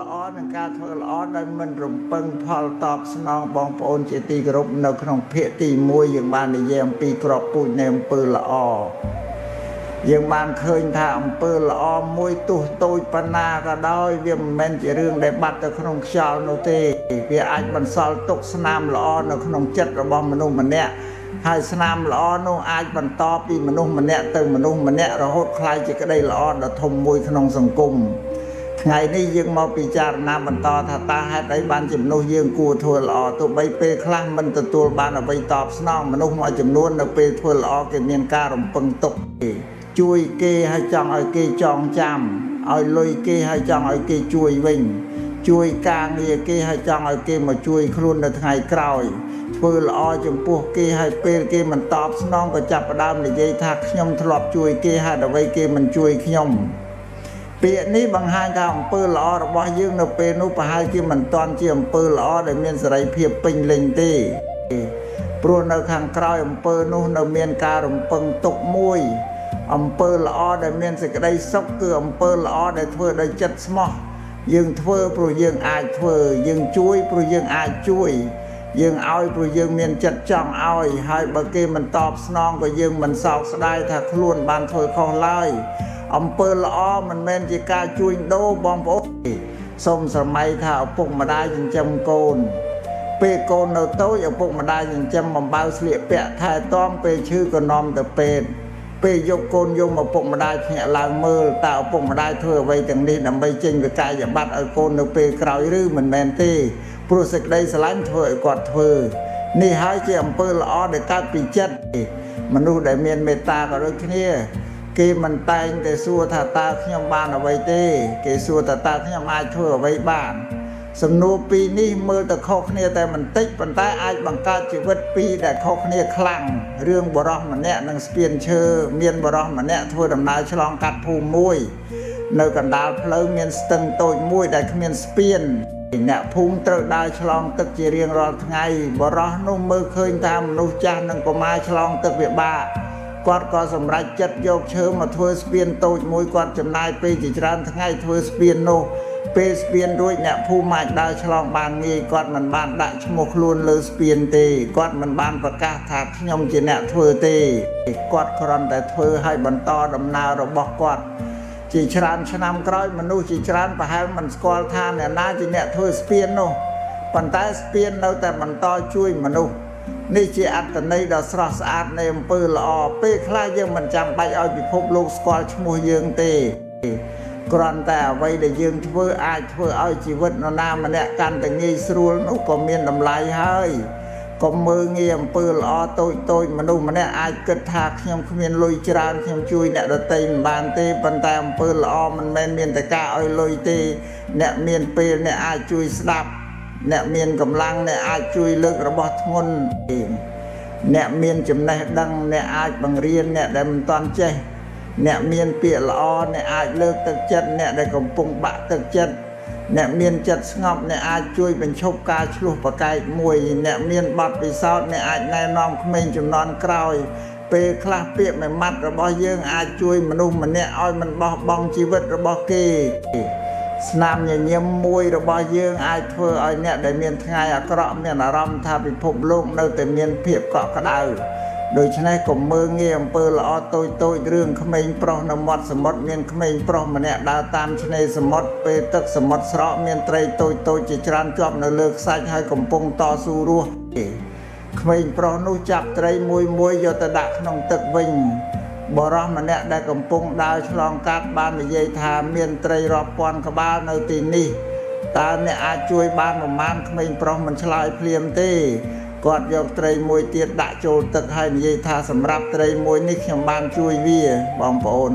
ល្អនិងការធ្វើល្អដោយមិនរំពឹងផលតបស្នងបងប្អូនជាទីគោរពនៅក្នុងភាគទី1យើងបាននិយាយអំពីក្របពូជនៃអំពើល្អយើងបានឃើញថាអំពើល្អមួយទោះតូចប៉ុណ្ណាក៏ដោយវាមិនមែនជារឿងដែលបាត់ទៅក្នុងខ្យល់នោះទេវាអាចបន្សល់ទុកស្នាមល្អនៅក្នុងចិត្តរបស់មនុស្សម្នាក់ហើយស្នាមល្អនោះអាចបន្តពីមនុស្សម្នាក់ទៅមនុស្សម្នាក់រហូតក្លាយជាក្តីល្អដ៏ធំមួយក្នុងសង្គមថ្ងៃនេះយើងមកពិចារណាបន្តថាតើហេតុអីបានជាមនុស្សយើងគួរធ្វើល្អទោះបីពេលខ្លះមិនទទួលបានអ្វីតបស្នងមនុស្សមួយចំនួននៅពេលធ្វើល្អគេមានការរំពឹងទុកគេជួយគេហើយចង់ឲ្យគេចងចាំឲ្យលុយគេហើយចង់ឲ្យគេជួយវិញជួយការងារគេហើយចង់ឲ្យគេមកជួយខ្លួននៅថ្ងៃក្រោយធ្វើល្អចំពោះគេហើយពេលគេមិនតបស្នងក៏ចាប់ផ្ដើមនិយាយថាខ្ញុំធ្លាប់ជួយគេហេតុអ្វីគេមិនជួយខ្ញុំពាក្យនេះបង្ហាញថាអំពើល្អរបស់យើងនៅពេលនោះប្រហែលជាមិនទាន់ជាអំពើល្អដែលមានសេរីភាពពេញលេញទេព្រោះនៅខាងក្រោយអំពើនោះនៅមានការរំពឹងទុកមួយអំពើល្អដែលមានសេចក្តីសុខគឺអំពើល្អដែលធ្វើដោយចិត្តស្មោះយើងធ្វើព្រោះយើងអាចធ្វើយើងជួយព្រោះយើងអាចជួយយើងឲ្យព្រោះយើងមានចិត្តចង់ឲ្យហើយបើគេមិនតបស្នងក៏យើងមិនសោកស្ដាយថាខ្លួនបានធ្វើខុសឡើយអំពើល្អមិនមែនជាការជួញដូរបងប្អូនសូមស្រមៃថាឪពុកម្ដាយចិញ្ចឹមកូនពេលកូននៅតូចឪពុកម្ដាយចិញ្ចឹមបំបៅស្លៀកពាក់ថែទាំពេលឈឺក៏នាំទៅពេទ្យពេលយកកូនយំឪពុកម្ដាយភ្ញាក់ឡើងមើលតើឪពុកម្ដាយធ្វើអ្វីទាំងនេះដើម្បីចេញវិក័យប័ត្រឲ្យកូននៅពេលក្រោយឬមិនមែនទេព្រោះសេចក្តីស្រឡាញ់ធ្វើឲ្យគាត់ធ្វើនេះហើយជាអំពើល្អដែលកើតពីចិត្តមនុស្សដែលមានមេត្តាក៏ដូចគ្នាគេមិនតែងតែសួរថាតើខ្ញុំបានអ្វីទេគេសួរថាតើខ្ញុំអាចធ្វើអ្វីបានសំណួរពីរនេះមើលទៅខុសគ្នាតែបន្តិចប៉ុន្តែអាចបង្កើតជីវិតពីរដែលខុសគ្នាខ្លាំងរឿងបរោះម្នាក់និងស្ពានឈើមានបរោះម្នាក់ធ្វើដំណើរឆ្លងកាត់ភូមិមួយនៅកណ្ដាលផ្លូវមានស្ទឹងតូចមួយដែលគ្មានស្ពានអ្នកភូមិត្រូវដើរឆ្លងទឹកជារៀងរាល់ថ្ងៃបរោះនោះមើលឃើញថាមនុស្សចាស់និងកុមារឆ្លងទឹកពិបាកគាត់ក៏សម្រេចចិត្តយកឈើមកធ្វើស្ពានតូចមួយគាត់ចំណាយពេលជាច្រើនថ្ងៃធ្វើស្ពាននោះពេលស្ពានរួចអ្នកភូមិអាចដើរឆ្លងបានងាយគាត់មិនបានដាក់ឈ្មោះខ្លួនលើស្ពានទេគាត់មិនបានប្រកាសថាខ្ញុំជាអ្នកធ្វើទេគាត់គ្រាន់តែធ្វើឲ្យបន្តដំណើររបស់គាត់ជាច្រើនឆ្នាំក្រោយមនុស្សជាច្រើនប្រហែលមិនស្គាល់ថាអ្នកណាជាអ្នកធ្វើស្ពាននោះប៉ុន្តែស្ពាននៅតែបន្តជួយមនុស្សនេះជាអត្ថន័យដ៏ស្រស់ស្អាតនៃអំពើល្អពេលខ្លះយើងមិនចាំបាច់ឲ្យពិភពលោកស្គាល់ឈ្មោះយើងទេគ្រាន់តែអ្វីដែលយើងធ្វើអាចធ្វើឲ្យជីវិតនរណាម្នាក់កាន់តែងាយស្រួលនោះក៏មានតម្លៃហើយកុំមើលងាយអំពើល្អតូចតូចមនុស្សម្នាក់អាចគិតថាខ្ញុំគ្មានលុយច្រើនខ្ញុំជួយអ្នកដទៃមិនបានទេប៉ុន្តែអំពើល្អមិនមែនមានតែការឲ្យលុយទេអ្នកមានពេលអ្នកអាចជួយស្ដាប់អ្នកមានកម្លាំងអ្នកអាចជួយលើករបស់ធ្ងន់អ្នកមានចំណេះដឹងអ្នកអាចបង្រៀនអ្នកដែលមិនទាន់ចេះអ្នកមានពាក្យល្អអ្នកអាចលើកទឹកចិត្តអ្នកដែលកំពុងបាក់ទឹកចិត្តអ្នកមានចិត្តស្ងប់អ្នកអាចជួយបញ្ឈប់ការឆ្លោះប្រកែកមួយអ្នកមានបទពិសោធន៍អ្នកអាចណែនាំក្មេងជំនាន់ក្រោយពេលខ្លះពាក្យមួយម៉ាត់របស់យើងអាចជួយមនុស្សម្នាក់ឲ្យមិនបោះបង់ជីវិតរបស់គេស្នាមញញឹមមួយរបស់យើងអាចធ្វើឲ្យអ្នកដែលមានថ្ងៃអាក្រក់មានអារម្មណ៍ថាពិភពលោកនៅតែមានភាពកក់ក្ដៅដូច្នេះកុំមើលងាយអំពើល្អតូចតូចរឿងក្មេងប្រុសនៅមាត់សមុទ្រមានក្មេងប្រុសម្នាក់ដើរតាមឆ្នេរសមុទ្រពេលទឹកសមុទ្រស្រកមានត្រីតូចតូចជាច្រើនជាប់នៅលើខ្សាច់ហើយកំពុងតស៊ូរស់ក្មេងប្រុសនោះចាប់ត្រីមួយមួយយកទៅដាក់ក្នុងទឹកវិញបរិសម្នាក់ដែលកំពុងដើរឆ្លងកាត់បាននិយាយថាមានត្រីរាប់ពាន់ក្បាលនៅទីនេះតើអ្នកអាចជួយបានប្រមាណក្មេងប្រុសមិនឆ្លើយភ្លាមទេគាត់យកត្រីមួយទៀតដាក់ចូលទឹកហើយនិយាយថាសម្រាប់ត្រីមួយនេះខ្ញុំបានជួយវាបងប្អូន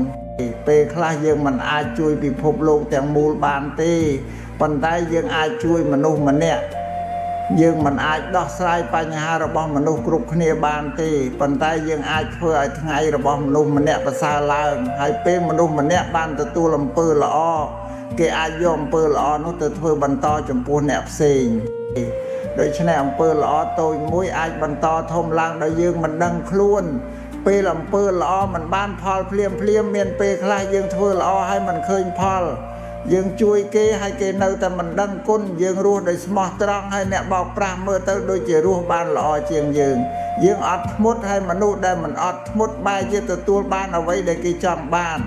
ពេលខ្លះយើងមិនអាចជួយពិភពលោកទាំងមូលបានទេប៉ុន្តែយើងអាចជួយមនុស្សម្នាក់យើងមិនអាចដោះស្រាយបញ្ហារបស់មនុស្សគ្រប់គ្នាបានទេប៉ុន្តែយើងអាចធ្វើឲ្យថ្ងៃរបស់មនុស្សម្នាក់ប្រសើរឡើងហើយពេលមនុស្សម្នាក់បានទទួលអំពើល្អគេអាចយកអំពើល្អនោះទៅធ្វើបន្តចំពោះអ្នកផ្សេងដូច្នេះអំពើល្អតូចមួយអាចបន្តធំឡើងដោយយើងមិនដឹងខ្លួនពេលអំពើល្អមិនបានផលភ្លាមភ្លាមមានពេលខ្លះយើងធ្វើល្អហើយមិនឃើញផល យើងជួយគេហើយគេនៅតែមិនដឹងគុណយើងរស់ដោយស្មោះត្រង់ហើយអ្នកបោកប្រាស់មើលទៅដូចជារស់បានល្អជាងយើងយើងអត់ធ្មត់ហើយមនុស្សដែលមិនអត់ធ្មត់បែរជាទទួលបានអ្វីដែលគេចង់បាន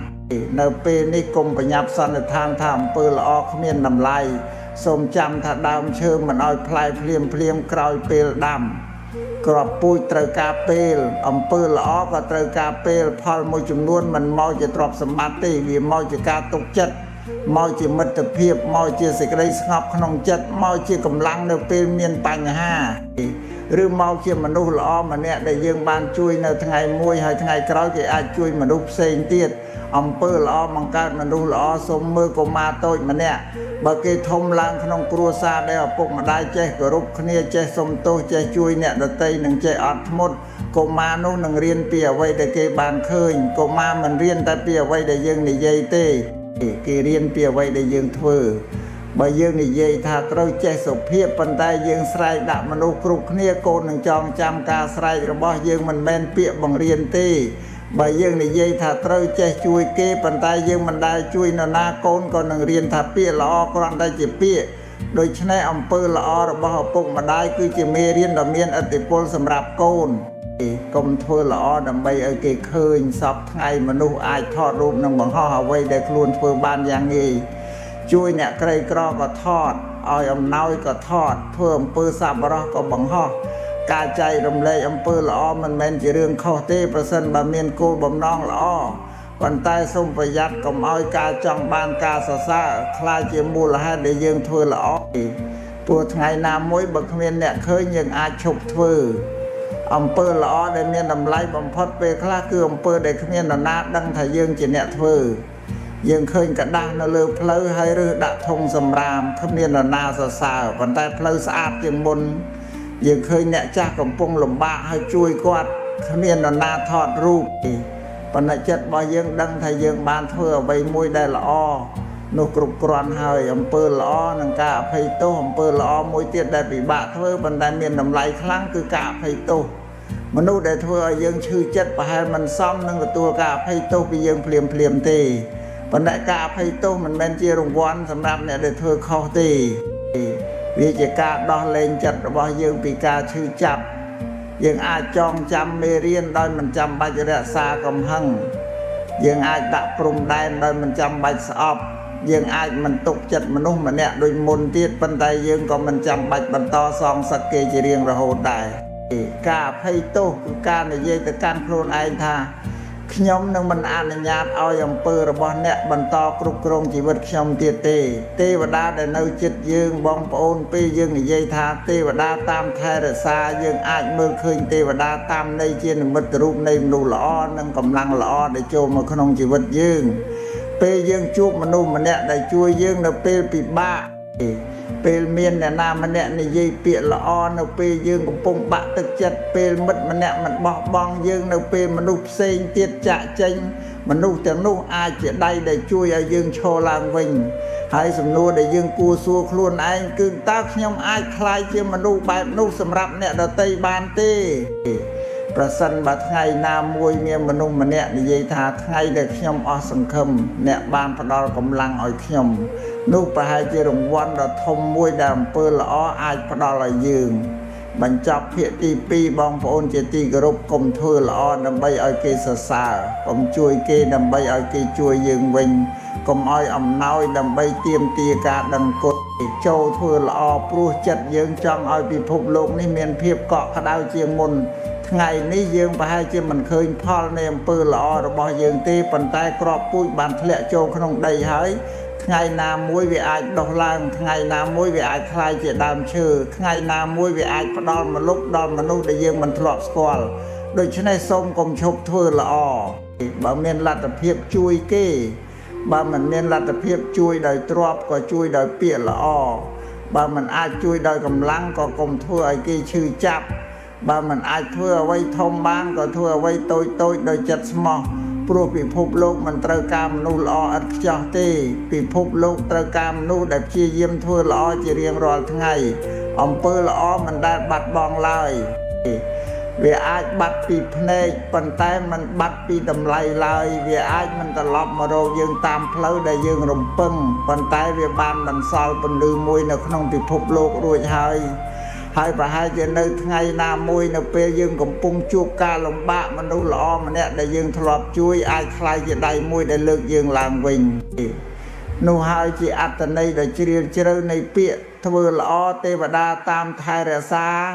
នៅពេលនេះកុំប្រញាប់សន្និដ្ឋានថាអំពើល្អគ្មានតម្លៃសូមចាំថាដើមឈើមិនឲ្យផ្លែភ្លាមភ្លាមក្រោយពេលដាំក្របពូជត្រូវការពេលអំពើល្អក៏ត្រូវការពេលផលមួយចំនួនមិនមកជាទ្រព្យសម្បត្តិទេវាមកជាការទុកចិត្តមកជាមិត្តភាពមកជាសេចក្តីស្ងប់ក្នុងចិត្តមកជាកម្លាំងនៅពេលមានបញ្ហាឬមកជាមនុស្សល្អម្នាក់ដែលយើងបានជួយនៅថ្ងៃមួយហើយថ្ងៃក្រោយគេអាចជួយមនុស្សផ្សេងទៀតអំពើល្អបង្កើតមនុស្សល្អសូមមើលកុមារតូចម្នាក់បើគេធំឡើងក្នុងគ្រួសារដែលឪពុកម្ដាយចេះគោរពគ្នាចេះសុំទោសចេះជួយអ្នកដទៃនិងចេះអត់ធ្មត់កុមារនោះនឹងរៀនពីអ្វីដែលគេបានឃើញកុមារមិនរៀនតែពីអ្វីដែលយើងនិយាយទេគេរៀនពីអ្វីដែលយើងធ្វើបើយើងនិយាយថាត្រូវចេះសុភាពប៉ុន្តែយើងស្រែកដាក់មនុស្សគ្រប់គ្នាកូននឹងចងចាំការស្រែករបស់យើងមិនមែនពាក្យបង្រៀនទេបើយើងនិយាយថាត្រូវចេះជួយគេប៉ុន្តែយើងមិនដែលជួយនរណាកូនក៏នឹងរៀនថាពាក្យល្អគ្រាន់តែជាពាក្យដូច្នេះអំពើល្អរបស់ឪពុកម្ដាយគឺជាមេរៀនដ៏មានឥទ្ធិពលសម្រាប់កូនកុំធ្វើល្អដើម្បីឲ្យគេឃើញសពថ្ងៃមនុស្សអាចថតរូបនិងបង្ហោះអ្វីដែលខ្លួនធ្វើបានយ៉ាងងាយជួយអ្នកក្រីក្រក៏ថតឲ្យអំណោយក៏ថតធ្វើអំពើសប្បុរសក៏បង្ហោះការចែករំលែកអំពើល្អមិនមែនជារឿងខុសទេប្រសិនបើមានគោលបំណងល្អប៉ុន្តែសូមប្រយ័ត្នកុំឲ្យការចង់បានការសរសើរក្លាយជាមូលហេតុដែលយើងធ្វើល្អព្រោះថ្ងៃណាមួយបើគ្មានអ្នកឃើញយើងអាចឈប់ធ្វើអំពើល្អដែលមានតម្លៃបំផុតពេលខ្លះគឺអំពើដែលគ្មាននរណាដឹងថាយើងជាអ្នកធ្វើយើងឃើញក្រដាសនៅលើផ្លូវហើយរើសដាក់ធុងសំរាមគ្មាននរណាសរសើរប៉ុន្តែផ្លូវស្អាតជាងមុនយើងឃើញអ្នកចាស់កំពុងលំបាកហើយជួយគាត់គ្មាននរណាថតរូបទេប៉ុន្តែចិត្តរបស់យើងដឹងថាយើងបានធ្វើអ្វីមួយដែលល្អនោះគ្រប់គ្រាន់ហើយអំពើល្អនិងការអភ័យទោសអំពើល្អមួយទៀតដែលពិបាកធ្វើប៉ុន្តែមានតម្លៃខ្លាំងគឺការអភ័យទោសមនុស្សដែលធ្វើឲ្យយើងឈឺចិត្តប្រហែលមិនសមនឹងទទួលការអភ័យទោសពីយើងភ្លាមភ្លាមទេប៉ុន្តែការអភ័យទោសមិនមែនជារង្វាន់សម្រាប់អ្នកដែលធ្វើខុសទេវាជាការដោះលែងចិត្តរបស់យើងពីការឈឺចាប់យើងអាចចងចាំមេរៀនដោយមិនចាំបាច់រក្សាកំហឹងយើងអាចដាក់ព្រំដែនដោយមិនចាំបាច់ស្អប់យើងអាចមិនទុកចិត្តមនុស្សម្នាក់ដូចមុនទៀតប៉ុន្តែយើងក៏មិនចាំបាច់បន្តសងសឹកគេជារៀងរហូតដែរការអភ័យទោសគឺការនិយាយទៅកាន់ខ្លួនឯងថាខ្ញុំនឹងមិនអនុញ្ញាតឲ្យអំពើរបស់អ្នកបន្តគ្រប់គ្រងជីវិតខ្ញុំទៀតទេទេវតាដែលនៅជិតយើងបងប្អូនពេលយើងនិយាយថាទេវតាតាមថែរក្សាយើងអាចមើលឃើញទេវតាតាមន័យជានិមិត្តរូបនៃមនុស្សល្អនិងកម្លាំងល្អដែលចូលមកក្នុងជីវិតយើងពេលយើងជួបមនុស្សម្នាក់ដែលជួយយើងនៅពេលពិបាកពេលមានអ្នកណាម្នាក់និយាយពាក្យល្អនៅពេលយើងកំពុងបាក់ទឹកចិត្តពេលមិត្តម្នាក់មិនបោះបង់យើងនៅពេលមនុស្សផ្សេងទៀតចាក់ចេញមនុស្សទាំងនោះអាចជាដៃដែលជួយឲ្យយើងឈរឡើងវិញហើយសំណួរដែលយើងគួរសួរខ្លួនឯងគឺតើខ្ញុំអាចក្លាយជាមនុស្សបែបនោះសម្រាប់អ្នកដទៃបានទេប្រសិនបើថ្ងៃណាមួយមានមនុស្សម្នាក់និយាយថាថ្ងៃដែលខ្ញុំអស់សង្ឃឹមអ្នកបានផ្ដល់កម្លាំងឲ្យខ្ញុំនោះប្រហែលជារង្វាន់ដ៏ធំមួយដែលអំពើល្អអាចផ្ដល់ឲ្យយើងបញ្ចប់ភាគទី2បងប្អូនជាទីគោរពកុំធ្វើល្អដើម្បីឲ្យគេសរសើរកុំជួយគេដើម្បីឲ្យគេជួយយើងវិញកុំឲ្យអំណោយដើម្បីទាមទារការដឹងគុណចូលធ្វើល្អព្រោះចិត្តយើងចង់ឲ្យពិភពលោកនេះមានភាពកក់ក្ដៅជាងមុនថ្ងៃនេះយើងប្រហែលជាមិនឃើញផលនៃអំពើល្អរបស់យើងទេប៉ុន្តែគ្រាប់ពូជបានធ្លាក់ចូលក្នុងដីហើយថ្ងៃណាមួយវាអាចដុះឡើងថ្ងៃណាមួយវាអាចក្លាយជាដើមឈើថ្ងៃណាមួយវាអាចផ្ដល់ម្លប់ដល់មនុស្សដែលយើងមិនធ្លាប់ស្គាល់ដូច្នេះសូមកុំឈប់ធ្វើល្អបើមានលទ្ធភាពជួយគេបើមិនមានលទ្ធភាពជួយដោយទ្រព្យក៏ជួយដោយពាក្យល្អបើមិនអាចជួយដោយកម្លាំងក៏កុំធ្វើឲ្យគេឈឺចាប់បើមិនអាចធ្វើអ្វីធំបានក៏ធ្វើអ្វីតូចតូចដោយចិត្តស្មោះព្រោះពិភពលោកមិនត្រូវការមនុស្សល្អឥតខ្ចោះទេពិភពលោកត្រូវការមនុស្សដែលព្យាយាមធ្វើល្អជារៀងរាល់ថ្ងៃអំពើល្អមិនដែលបាត់បង់ឡើយ វាអាចបាត់ពីភ្នែកប៉ុន្តែมันបាត់ពីតម្លៃឡើយវាអាចមិនត្រឡប់មករកយើងតាមផ្លូវដែលយើងរំពឹងប៉ុន្តែវាបានបន្សល់ពន្លឺមួយនៅក្នុងពិភពលោករួចហើយហើយប្រហែលជានៅថ្ងៃណាមួយនៅពេលយើងកំពុងជួបការលំបាកមនុស្សល្អម្នាក់ដែលយើងធ្លាប់ជួយអាចក្លាយជាដៃមួយដែលលើកយើងឡើងវិញនោះហើយជាអត្តន័យដ៏ជ្រាលជ្រៅនៃពាក្យធ្វើល្អទេវតាតាមថែរក្សា។